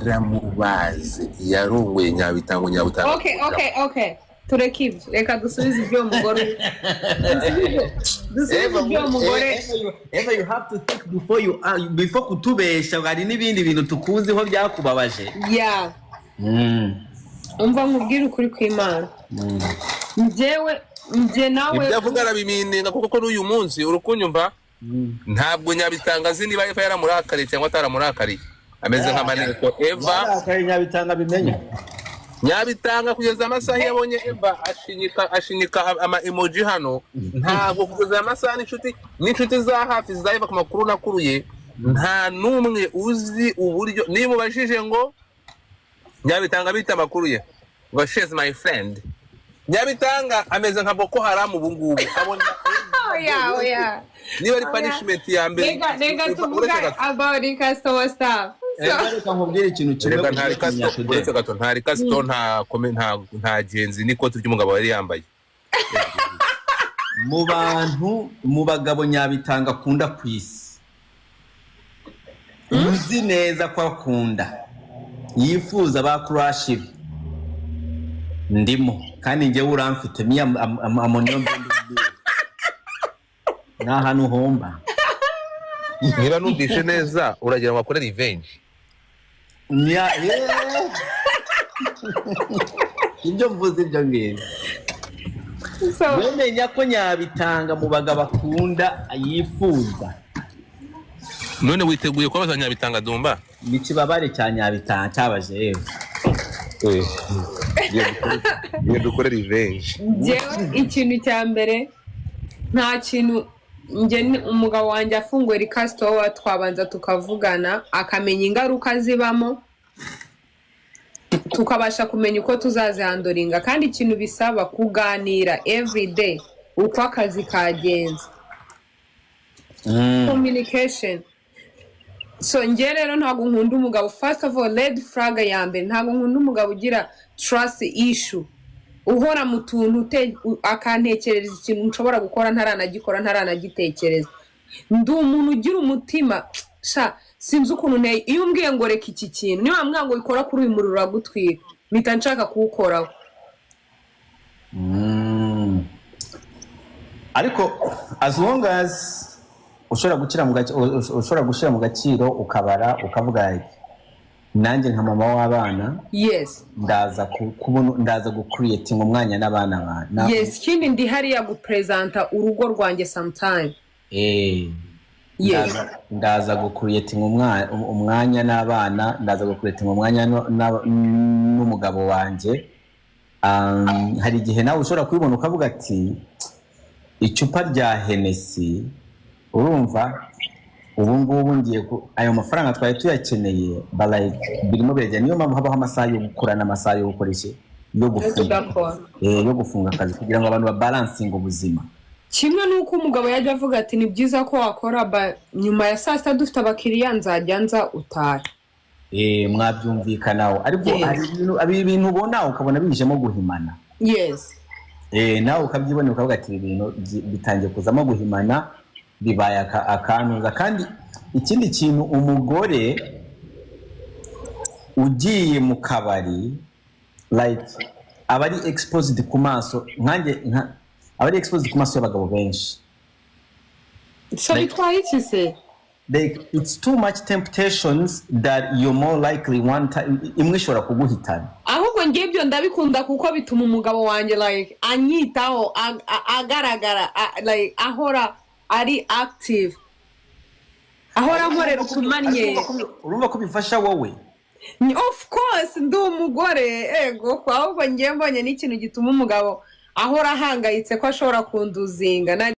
Yaramubaze, yarongoye Nyabitango, Nyabitango. Okay, tureke ibyo, reka dusubize ibyo mugore, dusubize ibyo mugore. Eva, you have to think before you before kutubesha. Hari n'ibindi bintu tukuziho byakubabaje. Yeah, umva nkubwire ukuri kw'Imana, njyewe, njye nawe. Ibyo avuga arabiminenga, kuko n'uyu munsi urukunyumva, ntabwo Nyabitanga azi niba Eva yaramurakariye cyangwa ataramurakariye. Ameze nka maneko Eva. Yarakaye, Nyabitanga bimenya. Nyabitanga kugeza amasaha iyo abonye Eva ashinyika ama emoji hano. Ntabwo kugeza aya masaha n'inshuti za hafi za Eva, ku makuru nakuruye, nta n'umwe uzi uburyo. Niba ubajije ngo Nyabitanga bita amakuru ye, ngo "She's my friend." Nyabitanga ameze nka Boko Haram ubu ngubu abona. Oya, oya. Niba ari punishment ya mbere. Reka uretse tuvuga gato. About liquor store stuff, so Eva, reka nkubwire ikintu kimwe. Reka, nta ugiye kumenya rikasto today. Uretse gato, nta rikasto, nta kome, nta genzi n'ikoti ry'umugabo yari yambaye. Mu bantu, mu bagabo Nyabitanga akunda ku isi, uzi neza ko akunda, yifuza, ba crush be, ndimo. Kandi njyewe uramfite miya amoniyo, ni ahantu uhomba. Niba numvishe neza, uragira ngo akore revenge? Yeah. Ibyo mvuze, ibyo ngibyo. So wemenya ko Nyabitanga mu bagabo akunda, yifuza. None witeguye kubabaza Nyabitanga, Dumba? Ni ikibabare cya Nyabitanga cyabaje yewe. Genda ukore revenge. Njyewe ikintu cya mbere, nta kintu, njye umugabo wanjye afunguye liquor store, twabanza tukavugana, akamenya ingaruka zibamo, tukabasha kumenya uko tuzazihandlinga. Kandi ikintu bisaba kuganira everyday uko akazi kagenze, communication. So njye rero ntabwo nkunda umugabo, first of all, red flag ya mbere, ntabwo nkunda umugabo ugira trust issue, uhora mu tuntu akantekerereza ikintu nshobora gukora ntaranagikora, ntaranagitekereza. Ndi umuntu ugira umutima, sha, sinzi ukuntu nteye. Iyo umbwiye ngo reka iki kintu, niba wambwira ngo ikora kuri uyu muriro uragutwika, mpita nshaka kuwukoraho. Ariko as long as ushobora gushyira mu gaciro, ukabara, ukavuga like, nanjye nka mama w'abana, ndaza kubona, ndaza gucreatinga umwanya n'abana Yes, ikindi ndi hariya gupresenta urugo rwanjye sometime. Ndaza gucreatinga umwanya n'abana, ndaza gucreatinga umwanya n'umugabo wanjye. Hari igihe nawe ushobora kubibona ukavuga ati icupa rya Hennessy, urumva, ubu ngubu ngiye ayo mafaranga twari tuyakeneye, but like birimo birajya. Niyo mpamvu habaho amasaha yo gukora n'amasaha yo gukora iki, yo gufunga. Tugakora. Yo gufunga akazi, kugira ngo abantu babalancinge ubuzima. Kimwe n'uko umugabo yajya avuga ati ni byiza ko wakora nyuma ya saa sita dufite abakiriya, nzajya nza utahe. Mwabyumvikanaho, ariko hari ibintu ubona ukabona bijemo guhimana. Nawe ukabyibonera, ukavuga ati ibi bintu bitangiye kuzamo guhimana, bibaye akantuza. Kandi ikindi kintu, umugore ugiye mu kabari, like aba ari exposed ku maso, nkanjye aba ari exposed ku maso y'abagabo benshi. So bitwaye iki se? Like it's too much temptations that you're more likely one time imwe ishobora kuguhitana. Ahubwo njye ibyo ndabikunda, kuko bituma umugabo wanjye like anyitaho, agaragara, like ahora ari active, ahora ankorera utumanye. Urumva ko bifasha wowe. Of course, ndi umugore, ego ko ahubwo njye mbonye n'ikintu gituma umugabo ahora ahangayitse ko ashobora kunduzinga.